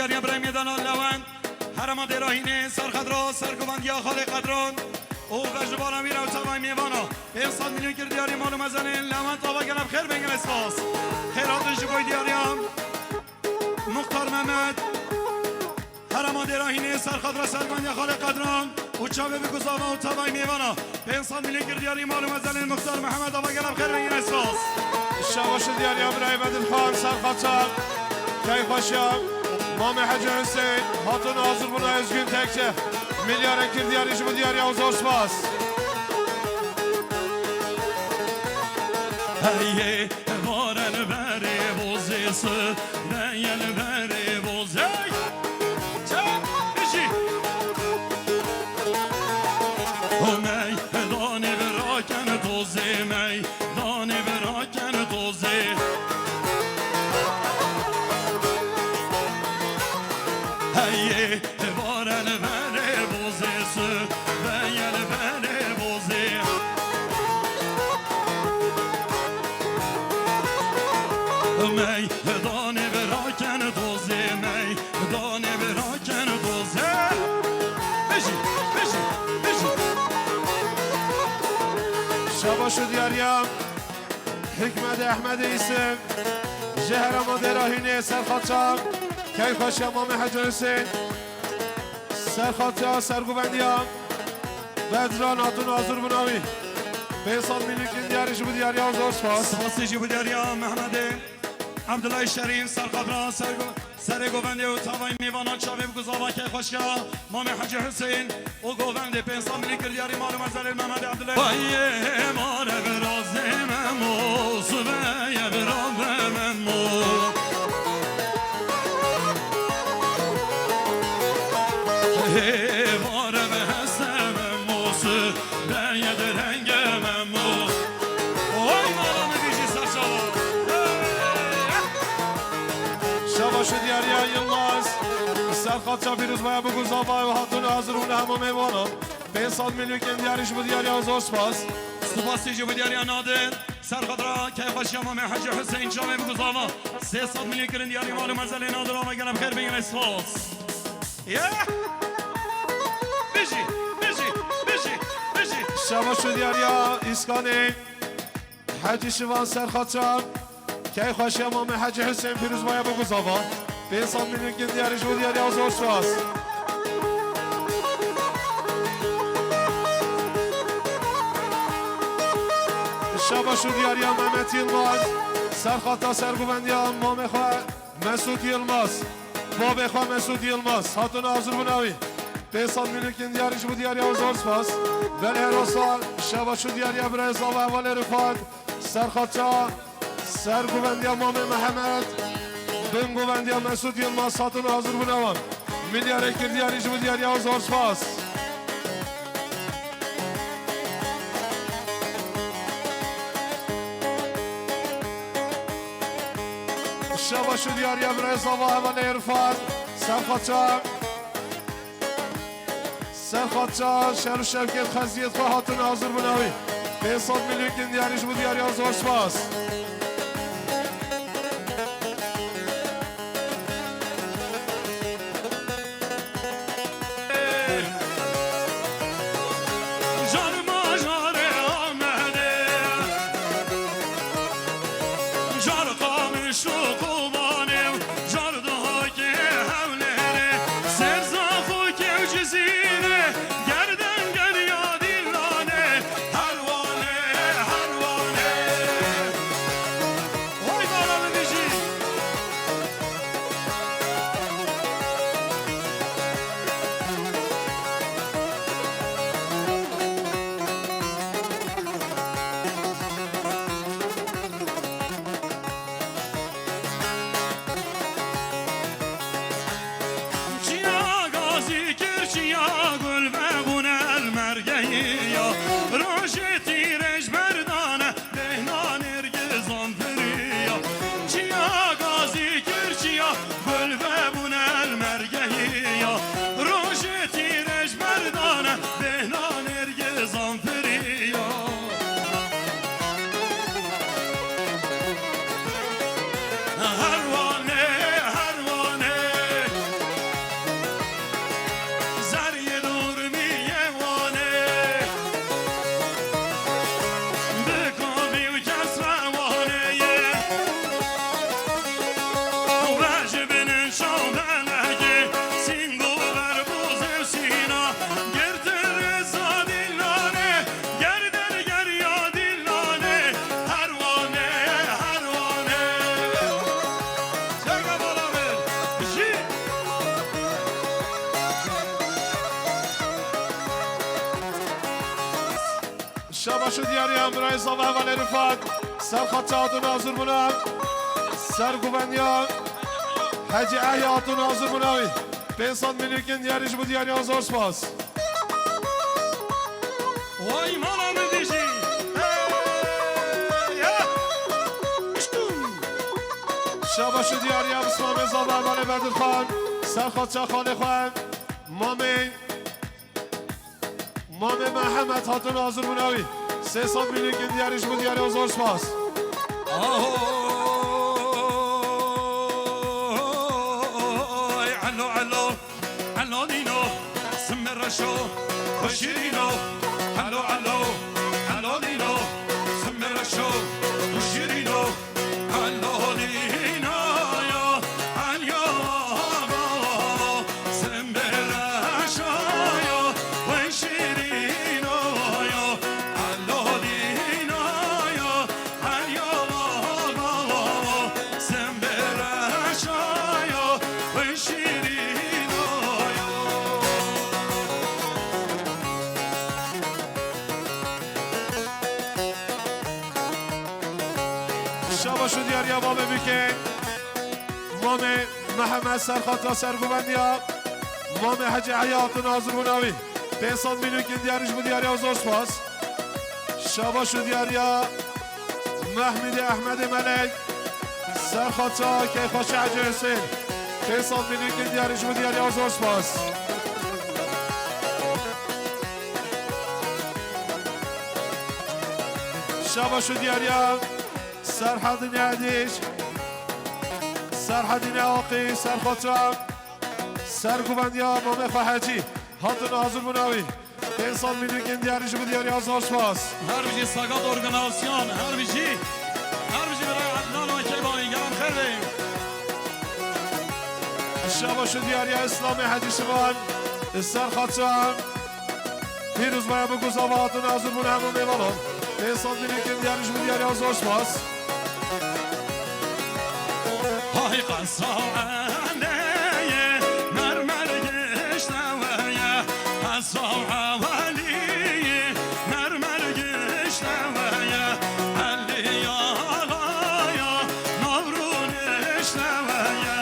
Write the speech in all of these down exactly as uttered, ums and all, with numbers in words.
Diyar Birayê Mêdana Lewend, herêma Dêrahînê, serxedra sergovendiya xalê Qedran û berjibana wî re û tevayê mêvana pênc sed milyon kir diyarî mal û mezelên Lewend ava gelek xêr, bên gelek spas. Xêr hatin ji bo diyariya Muxtar Mehmet. Herêma Dêrahînê, serxedra sergovendiya xalê Qedran û çavê bi guzava û tevayê mêvana pênc sed milyon kir diyarî mal û mezelên Muxtar Mehmet ava gelek xêr, bên gelek spas. Şabaş û diyariya birayê Bedilxan, serxaça keyfxweşiya Mamê Hecî Husên, hatin hazir bûna Özgün Tekçe. Milyarek kir diyarî ji bo diyariya û zor spas. Heyê, vare li berê bozê, sibeye li berê bozê. Çek, bijî. O meydanê biraken tozê, meydanê biraken tozê. Heyê, vare li berê bozê, sibeye li berê bozê. Meydanê biraken tozê, meydanê biraken tozê. Bijî, bijî, bijî. Şabaş û diyariya Hikmet Ehmedê Îsim, ji herêma Dêrahînê, serxaça keyfxweşiya Mamê Hecî Husên, serxaça sergovendiya Bedran, hatin hazir bûna wî. Pênc sed milyon kir diyarî ji bo diyariya û zor spas. Spasê ji bo diyariya Mehmedê Ebdulay Şerîf, serxedra sergo-, serê govendê û tevayê mêvanan, çavê bi guzava keyfxweşiya Mamê Hecî Husên û govendê pênc sed milyon kir diyarî mal û mezelê Mehmedê Ebdulay. Vayê mare virazê Memo, sibeye viraze Memo. Hê vare ve heste Memo, sibeye derenge Memo. Oy mala min dijî serçava. Şabaş û diyariya Yilmaz. Serxaça pîrozbaya bi guzava û hatin hazir bûna hemû mêvanan. Pênc sed milyon kirin diyarî ji bo diyariya, zor spas. Spasê ji bo diyariya Nadir. Serxedra keyfxweşiya Mamê Hecî Husên, çavê bi guzava. Sê sed milyon kirin diyarî mal û mezelê Nadir, ava gelek xêr, bin gelek spas. Yeah! Bijî, bijî, bijî, bijî. Şabaş û diyariya Îskanê. Hecî Şivan, serxaça keyfxweşiya Mamê Hecî Husên, pîrozbaya bi guzava. Pênc sed milyon kirin diyarî ji bo diyariya, zor spas. Şabaş û diyariya Mehmet Yilmaz, serxaça sergovendiya mamê xwe Mesûd Yilmaz, babê xwe Mesûd Yilmaz, hatin hazir bûna wî. Pênc sed milyon kirin diyarî ji bo diyariya, zor spas. Belê Rosa, şabaş û diyariya birayê zava hevalê Rifat, serxaça sergovendiya Mamê Mehmet, bin govendiya Mesûd Yilmaz, hatin hazir bûna wan. Milyarek kir diyarî ji bo diyariya, zor spas. Şabaş û diyariya birayê zava hevalê Rifat, serxaça, serxaça şer û şevkê xeziyê xwe, hatin hazir bûna wî. Pênc sed milyon kirin diyarî ji bo diyariya, zor spas. Car majarê Amedê, car Qamiş û Kobanê, car Dihokê Hewlêrê, Sêrzaxokê û Cizîrê, Gerdengeriya Dîlanê, her wanê, her wanê. Oy mala min dijî. Çiya gazî kir, çiya gul ve bûne el mergeyî ya. Rojê tîrêj berdane, bêhna nêrgizan piriya. Çiya gazî kir, çiya gul ve bûne el mergeyî ya. Rojê tîrêj berdane, bêhna nêrgizan piriya. Her wanê, her wanê. Şabaş û diyariya birayê zava hevalê Rifat. Ser xaça hatûn hazir bûna. Ser guvendiya Hecî Ehya hatûn hazir bûna wî. Pênc sed milyonkên diyarî ji bo diyariyan zor spas. Vay mala min dijî. Hey, ya. Piştû. Şabaş û diyariya bismamê zava hevalê Bedirxan. Ser xaça xalê xwe. Mamê Mamê Mehemed hatûn hazir bûna wî. Sê sed milyonkên diyarî ji bo diyariya zor spas. Ahoy, elo, elo, elo dîno, simê reşo, xwe şirîno. Elo, elo, elo dîno, simê reşo, xwe şirîno. Şabaş û diyariya babê bike. Mamê Mihemed Serxat ra serguvendiya. Mamê Hecî Ehya hatûn hazir bûna wî. Pênc sed milyonkên diyarî ji bo diyariya zor spas. Şabaş û diyariya Mehmîdê Ehmedê Melek. Serxaça Keyxweşê Hecî Husên. Pênc sed milyonkên diyarî ji bo diyariya zor spas. Şabaş û diyariya Serhedînê Edîş. Serhedînê Aqî, Serxaça. Serguvendiya mamê xwe Hecî. Hatûn hazir bûna wî. Pênc sed milyonkên diyarî ji bo diyariya zor spas. Her bijî Sagat Organasyon, her bijî, her bijî birayê Ednan Akeybanî, gelam xêr bê. Şabaş û diyariya Îslamê Hecî Şivan, Serxaça. Pîrozbaya bo ku zava hatûn hazir bûn hemû mêvanan. Pênc sed milyonkên diyarî ji bo diyariya zor spas. Hay qesa Eliyê, mermer gişte weye, qesa Eliyê, mermer gişte weye, Elî Alaya, navrûn işte weye,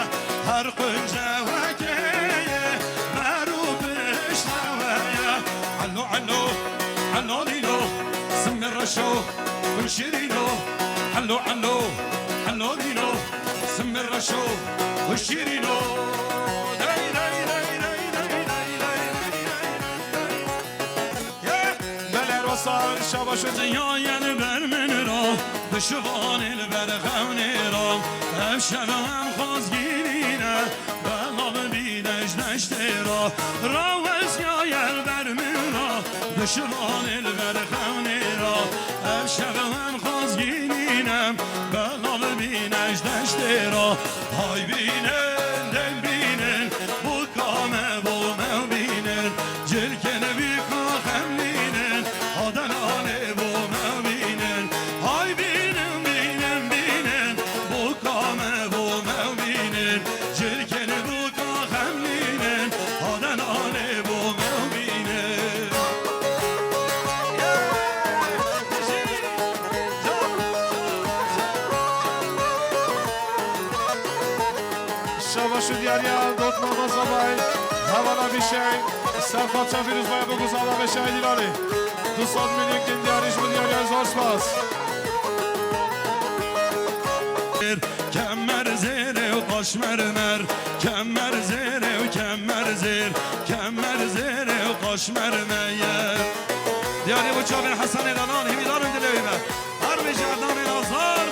her qunce wekeye, merû pişte weye. Elo, elo, elo dîno, simê reşo, xwe şirîno. Elo, elo, elo dîno, simê reşo, xwe şirîno. Dey, dey, dey. Ye! Belê rosan şabaş û Diya ye li ber min ra, dişivanê li ber xewnê ra, ev şev em xwazgînî ne. Belav bîne ji deştê ra, rawestiyaye li ber min ra, dişivanê li ber xewnê ra, ev şev em xwazgînî ne, belav bîne ji deştê ra. Hay bînin, dem bînin, bûka me bo me bînin, cilkên bîka xemlînin, adelanê bo me bînin. Hay bînin, bînin, bînin, bûka me bo me bînin, cilkên bûka xemlînin, adelanê bo me bînin. Şabaş û diyariya dotmama zavay, hevala bîşey, serxaça Fîrûzbaya bo ku zava beşay dîlanê. Du sed milyonkên diyarî ji bo diyariya zor spas. Kemer zêrê û qaş mermer, kemer zêrê û kemer zêr, kemer zêrê û qaş mermer. Diyarî bo çavên Hesenê Lalan, hîvîdar in dilê wî me. Her bijî Edanê Nazar.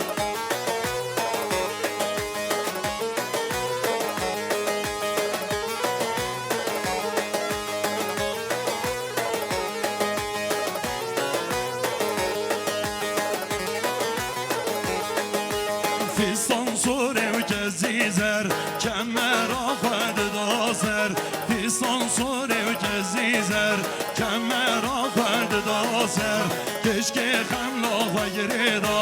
Fîsan sorê û kezî zer, kemera xwe dida ser. Fîsan sorê û kezî zer, kemera xwe dida ser. Keşkê xemla xwe girêda,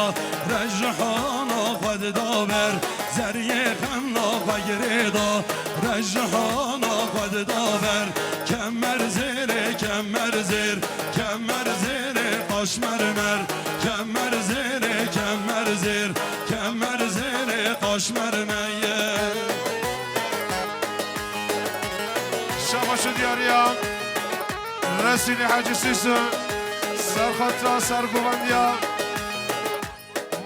rejihana xwe dida ber. Zeriyê xemla xwe girêda, rejihana xwe dida ber. Kemer zêrê, kemer zêr, kemer zêrê. Qaşmer mer, kemer zêrê, kemer zêr, kemer zêrê, qaşmer meye. Şabaş û diyariya Resîlî Hecî Sîsû, serxatra sergovendiya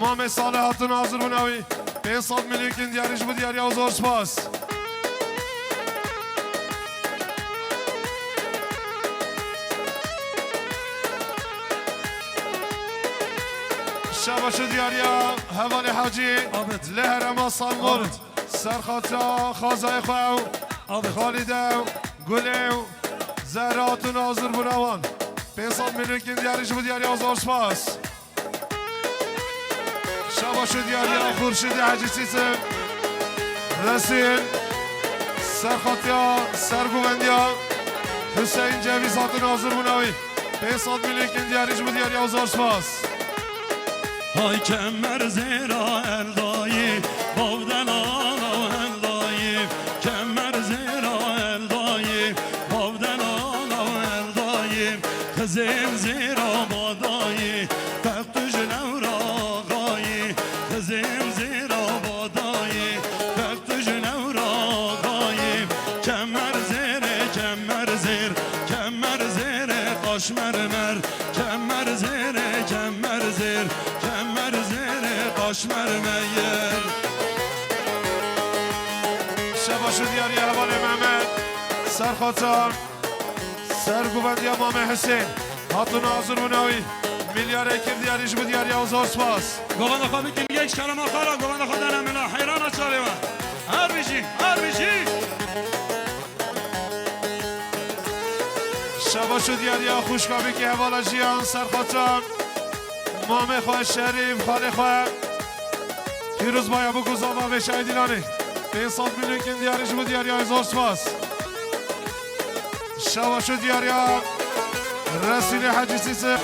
Mamê Salih hatin hazir bûna wî. Pênc sed milyonkên diyarî ji bo diyariya û zor spas. Şabaş û diyariya hevalê Hecî Abid. Li herêma Salmon. Abid. Serxatra xazayê xwe ew. Abid. Xalîde ew. Gulê ew. Zehra hatin hazir bûna wan. Pênc sed milyonkên diyarî ji bo diyariya û zor spas. Şabaş û diyariya Xurşîdê Hecî Sîsim, Resîl, serxatiya sergovendiya Huseyîn Cevîz hatin hazir bûna wî. Pênc sed milyonkên diyarî ji bo diyariya û zor spas. Hay kemer zêra eldayî, bav delala eldayî, kemer zêra eldayî, bav delala eldayî, xizên zêra badayî. Text tu ji lewra axayî, xizêm zêra badayî. Text tu ji lewra axayî, kemer zêrê, kemer zêr, kemer zêrê, qaşmer mer, kemer zêrê, kemer zêr, kemer zêrê, qaşmer meyir. Şebaş û diyariya hevalê Mehmet, serxatan. Sergovendiya Mamê Husên. Hatûna hazir bûna wî. Milyarê kir diyarî ji bo diyariya û zor spas. Govenda xwe bikin yek şerema xwe re, govenda xwe dene mila heyrana çavê we. Her bijî, her bijî. Şebaş û diyariya xwişka bikî hevala jiyan serxatan. Mamê xwe Şerîf, xalê xwe. Pîroz baya bû ku zava vê şahidî nanê. Pênc sed milyonkên diyarî ji bo diyariya zor spas. Şebaş û diyariya Resîlê Hecî Sîsê.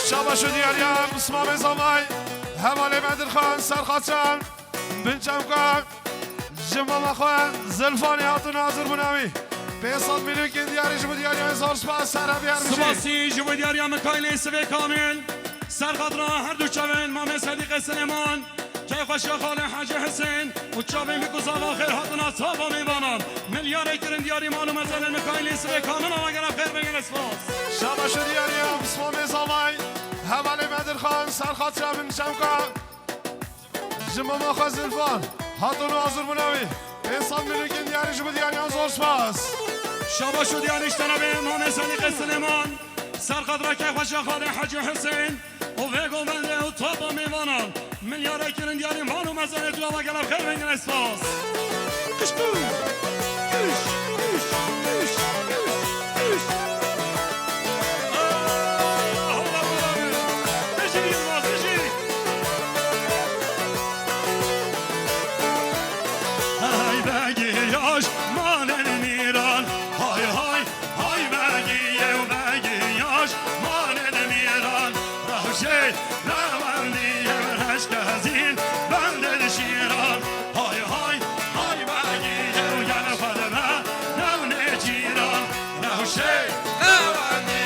Şebaş û diyariya Mismamê Zavay. Hevalê Bedirxan, Serxaçan, Binçemka. Ji mama xwe Zilfanê hatin hazir bûna wî. Pênc sed milyonkên diyarî ji bo diyariya zor spas, ser hebî her bijî. Spasî ji bo diyariya Mikaîlê Sivê Kamil. Serxatra her du çavên Mamê Sedîqê Silêman. Keyxweşiya xalê Hecî Husên û çavên wî ku zava xêr hatina çava mêvanan. Milyarê kirin diyarî mal û mezelên Mikaîlê Sivê Kamil, ala gele xêr, bin gele spas. Şebaş û diyariya Mismamê Zavay. Hevalê Bedirxan, Serxatra, Binçemka. Ji mama xwe Zilfan, hatûna hazir bûna wî. Pênc sed milyonkên diyarî ji bo diyariyan zor spas. Şabaş û diyarî ji terefê Mamê Sedîqê Silêman. Serxatra keyxweşiya xalê Hecî Husên û vê govendê û topa mêvanan. Milyarê kirin diyarî mal û mezelê tu, ala gele xêr, bin gele spas. Kiştu! Kiş, kiş, kiş, kiş, kiş. Ah, Allah Allah. Bijî Yilmaz, bijî. Hay begî yaş malên mîran, hay hay, hay begî yew begî yaş malên mîran. Rewşê rewendî yew reşkezîn bendên şîran. Hay hay, hay begî yew gel xwe dibe newnê cîran. Rewşê rewendî.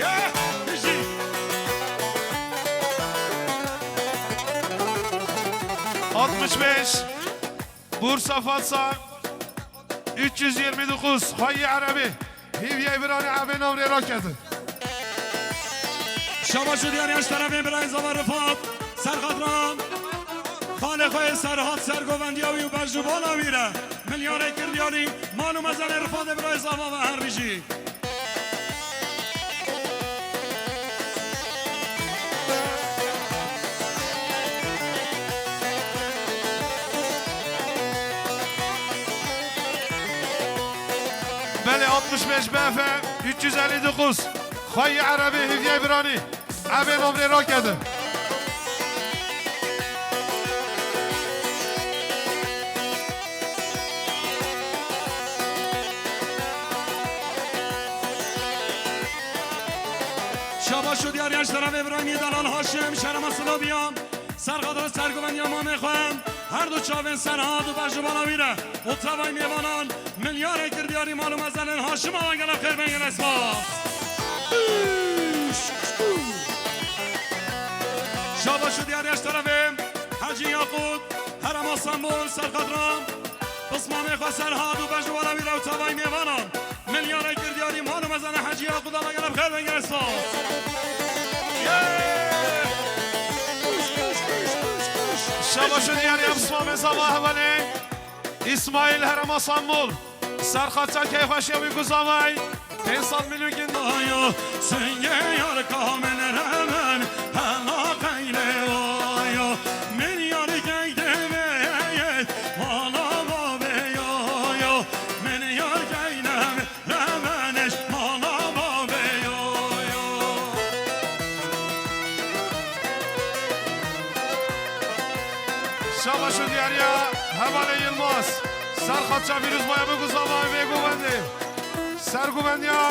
Yeh, bijî. Altmış beş, Bursa Fatsa, üç yüz yirmi dokuz, Xweyî Erebî, Hîvyayê Biranî, Ebê Nomrê rakete. Şabaş û diyariya ji terefê birayê zava Rifat, Serxatra, xalê xwe yê Serhat, sergovendiya wî û berjubana wî re. Milyarê kir diyarî, mal û mezelê Rifadê birayê zava ve her bijî. Belê, altmış beş B F üç yüz elli dokuz. Xweyî Erebî, Hîvyayê Biranî. Ebê Nomrê rakete. Şabaş û diyariya ji terefê birayê min Delal Haşim, şerema Silobiya, Serxatra sergovendiya mamê xwe, Her du çavên Serhat û Bejûbala wî re û tevayî mêvanan milyarê kir diyarî mal û mezenên Haşim Awa, gelek xêr bên, gelek spas. Şabaş û diyariya ji terefê Hecî Yaqût, Herema Stenbol, Serxat Ram, pismamê xwe Serhat û Bejûbala wî re û tevayî mêvanan. Milyarê kir diyarî mal û mezana Hecî Yaqût Awa, gelek xêr bên, gelek spas. Şabaş û diyarî em sima mêzava hevalê Îsmaîl Herema Stenbol. Serxat çekê xweşiya wî guzavay. Pênc sed milyon kin. Ayo, singê yar kamil remen, hela qeyle ayo. Min yar key devê, mala babê ayo. Min yar key devê. Remenêş mala bavê yo yo. Şabaş û diyariya hevalê Yilmaz. Serxatça Pîrozbaya biguzava vê govendê. Sergovendiya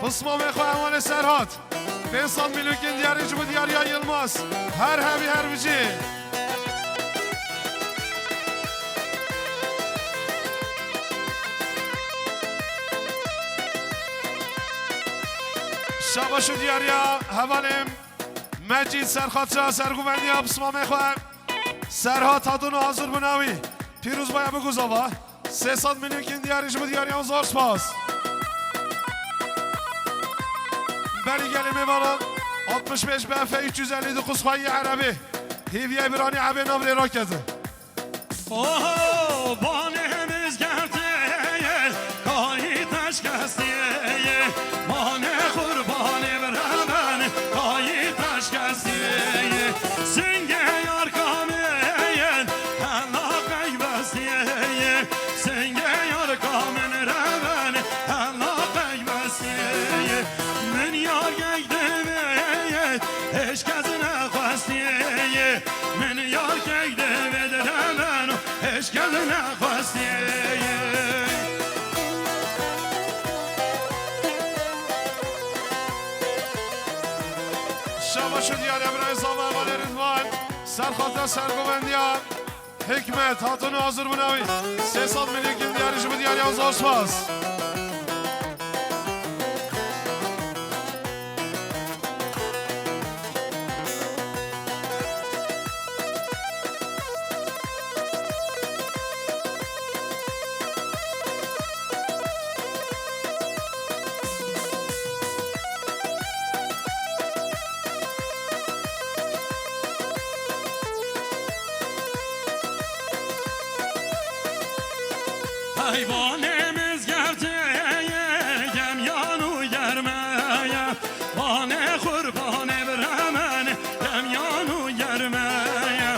pismamê xwe hevalê Serhat. Pênc sed milyonkên diyarî ji bo diyariya Yilmaz. Her hevî her bijî. Şabaş û diyariya hevalê Mecîd Serxatça, sergovendiya pismamê xwe. Serhat hatin û hazir bûna wî. Pîrozbaya biguzava. Sê sed milyonkên diyarî ji bo diyariya zor spas. Berî gelê mêvanan altmış beş B F üç yüz elli dokuz xweyî erebê. Hêviyê biranî ebê nav rê rakete. Oho, banê mizgeftê, kayî teşkestê, banê qurbanê bireben, kayî teşkestê. Singê yar kamê, hela qeybestê. Singê yar kamê reven, hela qeybestê. Min yar key devê, hêj kes nexwestê. Min yar key devê diremen, hêj kes nexwestê. Şabaş û diyariya birayê zava hevalê Ridvan. Serxatça sergovendiya Hikmet hatin û hazir bûna wî. Sê sed milyonkên diyarî ji bo diyariya zor spas. Heyvanê mizgeftê ye, gemyan û germe ye. Banê qurbanê biremen, gemyan û germe ye.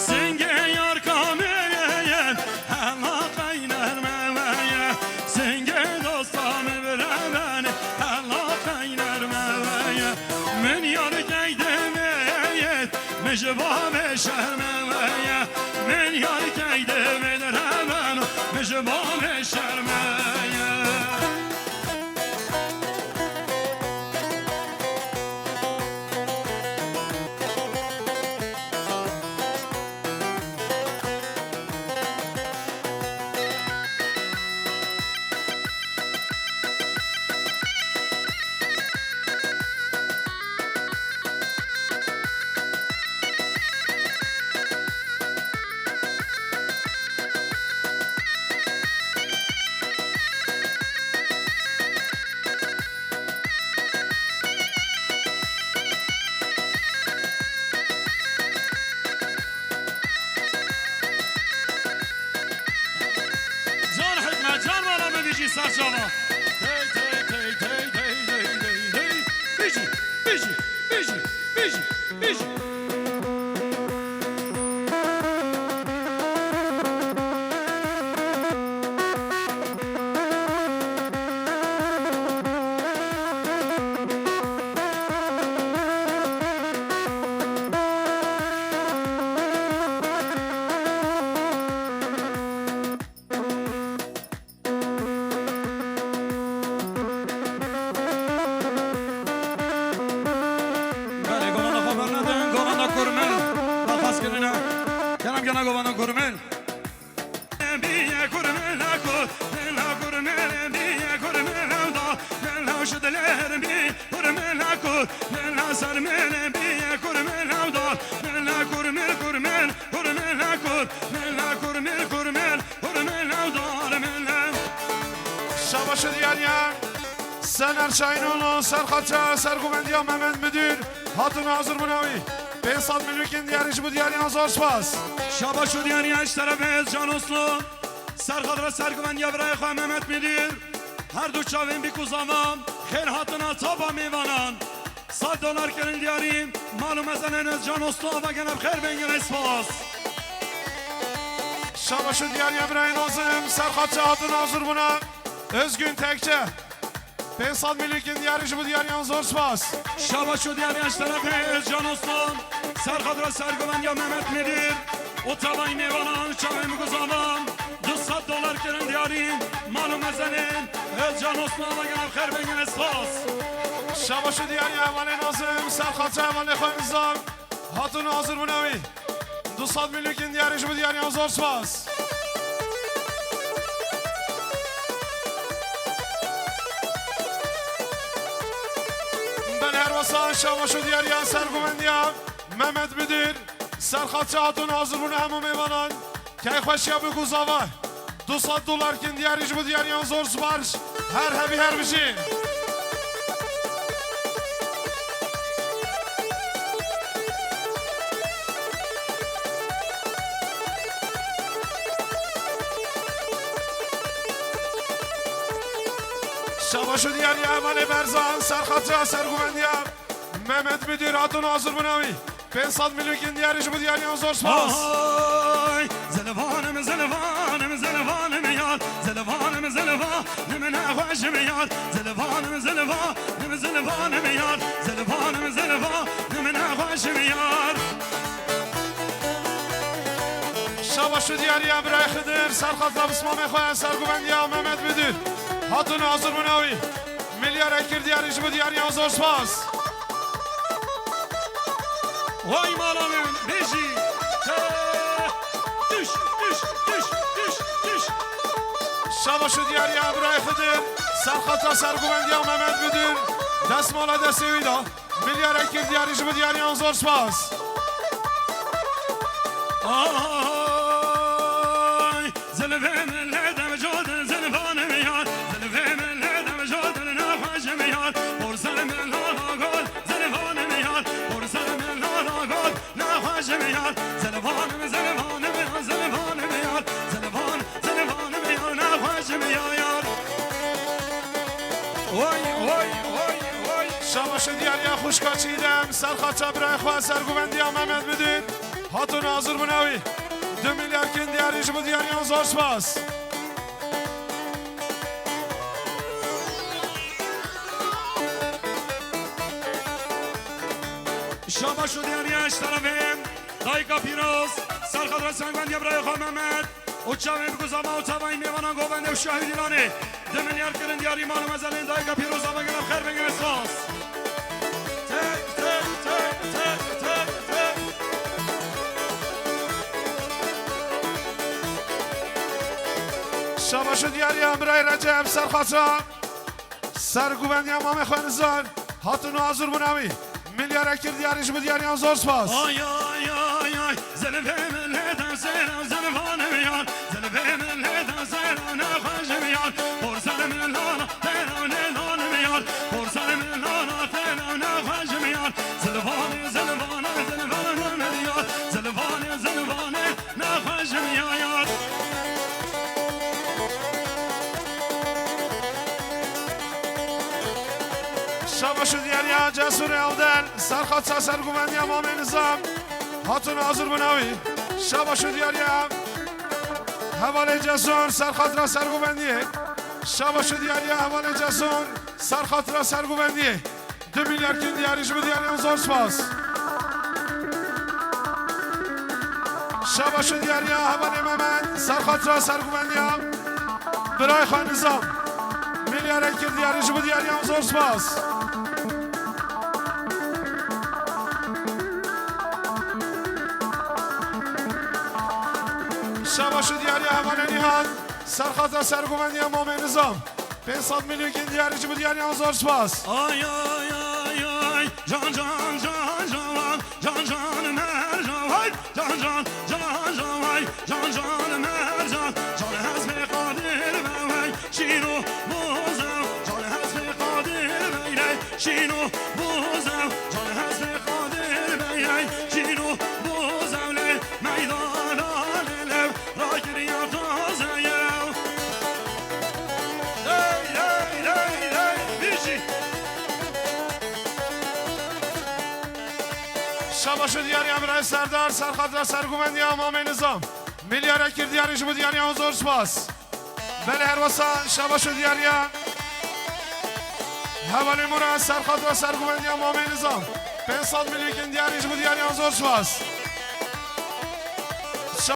Singê yar kamê ye, hela qey nerme ye. Singê dosta min biremen, hela qey nerme ye. Min yar key devê ye, min ji bavê şerme ye. Min yar key devê diremen, min ji bavê şerme ye. Can Hikmet, can mala bibîjî serçava. Tey, tey, tey. Bêjî, bêjî, bêjî, bêjî, bêjî. Gena govana kurmel. Biye kurmela kur, mela kurmel, biye kurmela da, mela şu dilermi, kurmela kur, mela sarmel, biye kurmela da, mela kurmel, kurmel, kurmela kur, mela kurmel, kurmel, kurmela da, mela. Şabaş û diyariya. Sener Şahînoğlu, serxaça sergovendiya Mehmet Müdür, hatin hazir bûna wî. Pênc sed milyonkên diyarî ji bo diyariyan zor spas. Şabaş û diyariya ji terefê Özcan Uslu, serxatira sergovendiya birayê xwe Mehmet Müdür, her du çavên bîk û zava, xêr hatina tapa mêvanan. Sed dolar kirin diyarî, mal û mezenên Özcan Uslu ava gene bi xêr bên gene spas. Şabaş û diyariya birayê Nazim, serxaça hatin hazir bûna. Özgün Tekçe. Pênc sed milyonkên diyarî ji bo diyariyan zor spas. Şabaş û diyariya ji terefê Özcan Uslu, serxatira sergovendiya Mehmet Müdür û tevayî mêvanan çavên bîk û zava, du sed dolar kirin diyarî, mal û mezenên Özcan Uslu ava gene bi xêr bên gene spas. Şabaş û diyariya hevalê Nazim, serxaça hevalê xwe Nizam. Hatin hazir bûna wî. Du sed milyonkên diyarî ji bo diyariyan zor spas. Belê her wesa şabaş û diyariya sergovendiya Mehmet Müdür, serxaça hatin hazir bûna hemû mêvanan. Keyxweşiya bîk û zava. Du sed dolar kin diyarî ji bo diyariyan zor spas. Her hebî her bijî. Şabaş û diyariya hevalê Berzan, serxaça sergovendiya Mehmet Müdür hatin hazir bûna wî. Pênc sed milyonkên diyarî ji bo diyariyan zor spas. Ay, zilvanim, zilvanim, zilvanim yar. Zilvanim, zilvanim, nexweşim yar. Zilvanim, zilvanim, zilvanim yar. Zilvanim, zilvanim, nexweşim yar. Şabaş û diyariya birayê Xidir, serxaça bismamê xwe, sergovendiya Mehmet Müdür. Hatin hazir bûna wî. Milyarek kir diyarî ji bo diyariyan zor spas. Vay mala min, bêjî. Te, tüş, tüş, tüş, tüş, tüş. Şabaş û diyariya birayê Xidir, serxaça sergovendiya Mehmet Müdür, destmala destê wî da. Milyarek kir diyarî ji bo diyariyan zor spas. Ay, zilvê min lê demco din zilvanim yar, zilvê min lê demco din nexweşim yar, porser min la la gol zilvanim yar, porser min la la gol nexweşim yar, zilvanim, zilvanim, zilvanim yar, zilvan, zilvanim yar, nexweşim ya yar. Oy, oy, oy, oy. Şabaş û diyariya xwişka Çiğdem, serxaça birayê xwe sergovendiya Mehmet Müdür. Hatin hazir bûna wî. Du milyar kin diyarî ji bo diyariyan zor spas. Şabaş û diyariya ji terefê dayika pîroz, serxatira sergovendiya birayê xwe Mehmet. Û çavên bîk û zava û tevayî mêvanan govendê û şahidî nanê. Du milyar kirin diyarî mal û mezenên dayika pîroz ava gele bi xêr bigire spas. Tek, tek, tek, tek, tek, tek. Şabaş û diyariya birayê Recep, serxaça sergovendiya mamê xwe Nizar, hatin û hazir bûna wî. Milyarek kir diyarî ji bo diyariyan zor spas. Ay, ay, ay, ay, zilvê min lê de zêra zilvanim yar, zilvê min lê de zêra nexweşim yar, porser min la la têra nêlanim yar, porser min la la têra nexweşim yar, zilvanê, zilvanê, zilvanê min yar, zilvanê, zilvanê, nexweşim ya yar. Şabaş û diyariya Cesûrê Ewdel, serxaça sergovendiya mamê Nizam, hatin hazir bûna wî. Şabaş û diyariya hevalê Cesûr, serxatira sergovendiyê. Şabaş û diyariya hevalê Cesûr, serxatira sergovendiyê. Du milyar kin diyarî ji bo diyariyan zor spas. Şabaş û diyariya hevalê Mehmet, serxatira sergovendiya birayê xwe Nizam. Milyarek kir diyarî ji bo diyariyan zor spas. Şabaş û diyariya hevalê Nîhat, serxata sergovendiya Mamê Nizam. Pênc sed milyonkên diyarî ji bo diyariyan zor spas. Ay, ay, ay, ay, can, can, can, can, can, can, can, mercan, ay, can, can, can, can, ay, can, can, mercan, can, hezbê Qadir be, ay, şîro, bozew, can, hezbê Qadir be, ay, şîro, bozew, can, hezbê Qadir be, ay, şîro, bozew, lê, meydana, lê, lê, ragiriya taze ye. Ley, ley, ley, ley, bijî. Şabaş û diyariya birayê Serdar, serxatira sergovendiya Mamê Nizam. Milyara kir diyarî ji bo diyariyan zor spas. Belê her wesa şabaş û diyariya hevalê Murad, serxatira sergovendiya Mamê Nizam. Pênc sed milyonkên diyarî ji bo diyariyan zor spas.